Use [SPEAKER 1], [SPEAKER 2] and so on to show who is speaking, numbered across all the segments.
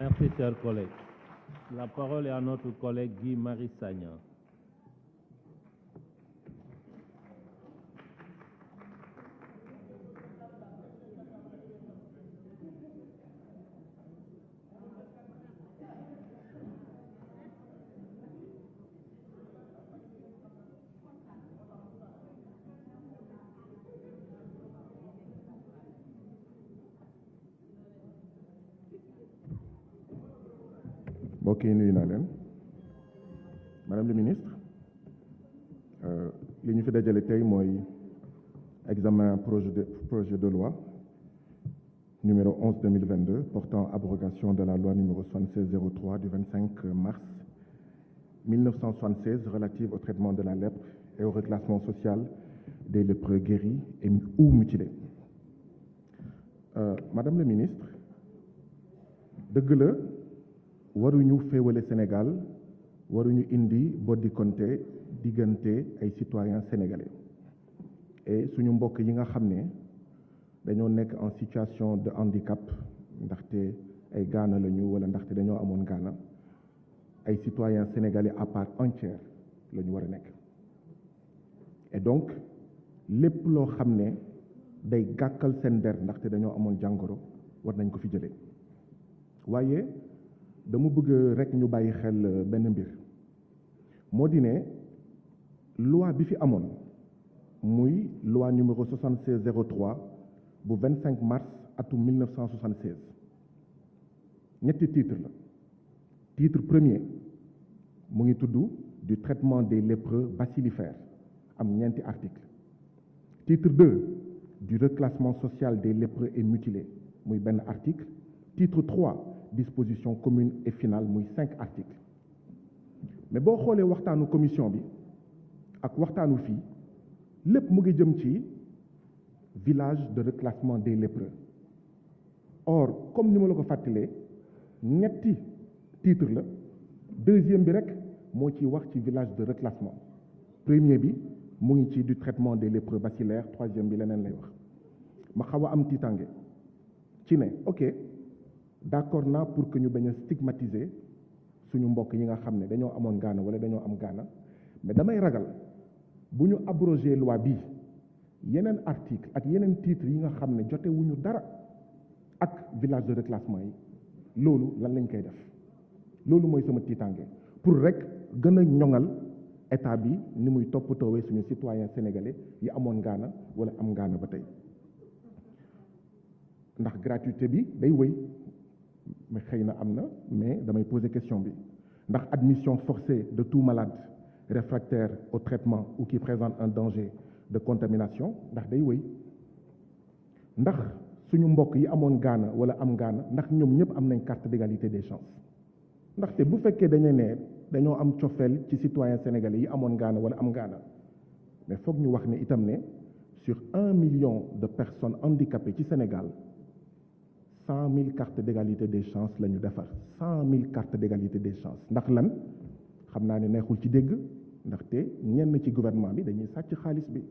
[SPEAKER 1] Merci, chers collègues. La parole est à notre collègue Guy Marius Sagna.
[SPEAKER 2] mbokk yi nuyu naa leen madame le ministre li ñu fi dajale tey mooy examen projet de loi numéro 11/2022 portant abrogation de la loi numéro 7603 du 25 mars 1976 relative au traitement de la lèpre et au reclassement social des lépreux guéris ou mutilés. Madame le ministre, dëgg la waruñu féewale Sénégal waruñu indi boddi konte diggante ay citoyens sénégalais et suñu mbokk yi nga xam ne dañoo nekk en situation de handicap ndaxte ay gaana lañu wala ndaxte dañoo amoon gaana ay citoyens sénégalais à part entière la ñu war a nekk et donc lépp loo xam ne day gàkkal seen der ndaxte dañoo amoon jàngoro war nañ ko fi jëlee waaye dama bëgg rek ñu bàyyi xel benn mbir moo di ne loi bi fi amoon muy loi numéro 7603 bu 25 mars atum 1976 ñetti titre la titre premier mu ngi tudd du traitement des lépreux bacillifères am ñeenti article titre 2 du reclassement social des lépreux et mutilés muy benn article titre 3 disposition commune et finale muy 5 articles mais boo xoolee waxtaanu commission bi ak waxtaanu fii lépp mu ngi jëm ci village de reclassement des lépreux or comme ni ma la ko fàttalee ñetti titre la deuxième bi rek moo ci wax ci village de reclassement premier bi mu ngi ci du traitement des lépreux bacillaires troisième bi leneen lay wax ma xaw a am tiitange ci ne ok d'accord naa pour que ñu bañ a stigmatiser suñu mbokk yi nga xam ne dañoo amoon gaana wala dañoo am gaana mais damay ragal bu ñu abroger loi bi yeneen article ak yeneen titre yi nga xam ne jote wuñu dara ak village de reclassement yi loolu lan lañ koy def loolu mooy sama tiitange pour rek gën a ñoŋal état bi ni muy toppatoowee suñu citoyen sénégalais yi amoon gaana wala am gaana ba tey ndax gratuité bi day wëy mais xëy na am na mais damay poser question bi ndax admission forcée de tout malade réfractaire au traitement ou qui présente un danger de contamination ndax day wëy ndax suñu mbokk yi amoon gaana wala am gaana ndax ñoom ñëpp am nañ carte d'égalité des chances ndaxte bu fekkee dañu ne dañoo am cofeel ci citoyen sénégalais yi amoon gaana wala am gaana mais foog ñu wax ne itam ne sur 1 million de personnes handicapées ci Sénégal 100 000 cartes d'égalité des chances la ñu defar 100 000 cartes d'égalité des chances ndax lan xam naa ne neexul ci dégg ndaxte ñenn ci gouvernement bi dañuy sàcc xaalis bi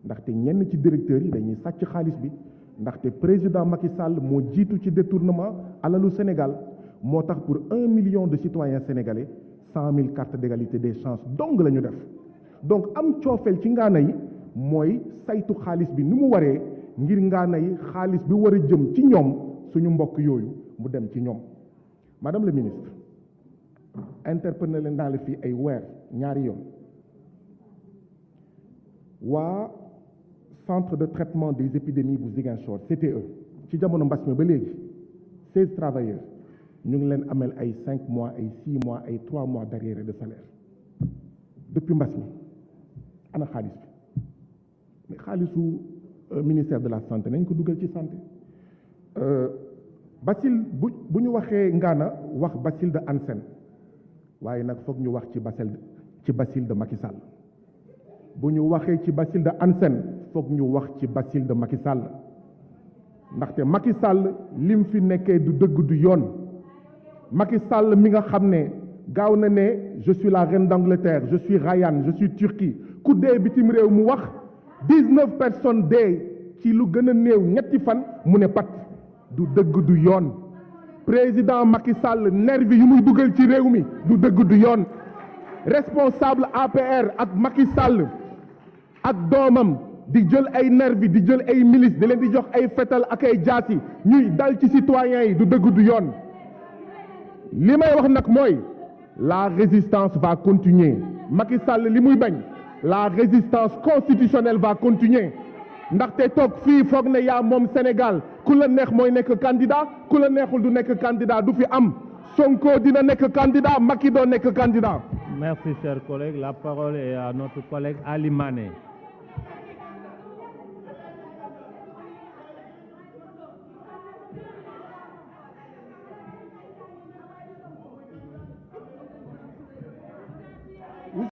[SPEAKER 2] ndaxte ñenn ci directeurs yi dañuy sàcc xaalis bi ndaxte président Macky Sall moo jiitu ci détournement alalu Sénégal moo tax pour 1 million de citoyens sénégalais 100 000 cartes d'égalité des chances dong la ñu def donc am coofeel ci ngaana yi mooy saytu xaalis bi ni mu waree ngir ngaana yi xaalis bi war a jëm ci ñoom suñu mbokk yooyu mu dem ci ñoom madame le ministre interpellé naa la fii ay weer ñaari yoon waa centre de traitement des épidémies bu Ziguinchor CTE ci jamono mbas mi ba léegi 16 travailleurs ñu ngi leen amel ay 5 mois ay 6 mois ay 3 mois d'arriérés de salaire depuis mbas mi ana xaalis bi mais xaalisu ministère de la santé nañ ko dugal ci santé bacille bu ñu waxee ngaana wax bacille de Hansen waaye nag foog ñu wax ci bacille de Macky Sall bu ñu waxee ci bacille de Hansen foog ñu wax ci bacille de Macky Sall ndaxte Macky Sall lim fi nekkee du dëgg du yoon Macky Sall mi nga xam ne gaaw na ne je suis la reine d'Angleterre je suis Ryan je suis Turquie ku dee bitim réew mu wax 19 personnes dee ci lu gën a néew ñetti fan mu ne pat du dëgg du yoon président Macky Sall nervi yu muy dugal ci réew mi du dëgg du yoon responsable APR ak Macky Sall ak doomam di jël ay nervi di jël ay milice di leen di jox ay fetal ak ay jaasi ñuy dal ci citoyens yi du dëgg du yoon li may wax nag mooy la résistance va continuer Macky Sall li muy bañ la résistance constitutionnelle va continuer ndaxte toog fii foog ne yaa moom Sénégal ku la neex mooy nekk candidat ku la neexul du nekk candidat du fi am Sonko dina nekk candidat Macky doo nekk candidat.
[SPEAKER 1] Merci, cher collègue. La parole est à notre collègue Ali Mané.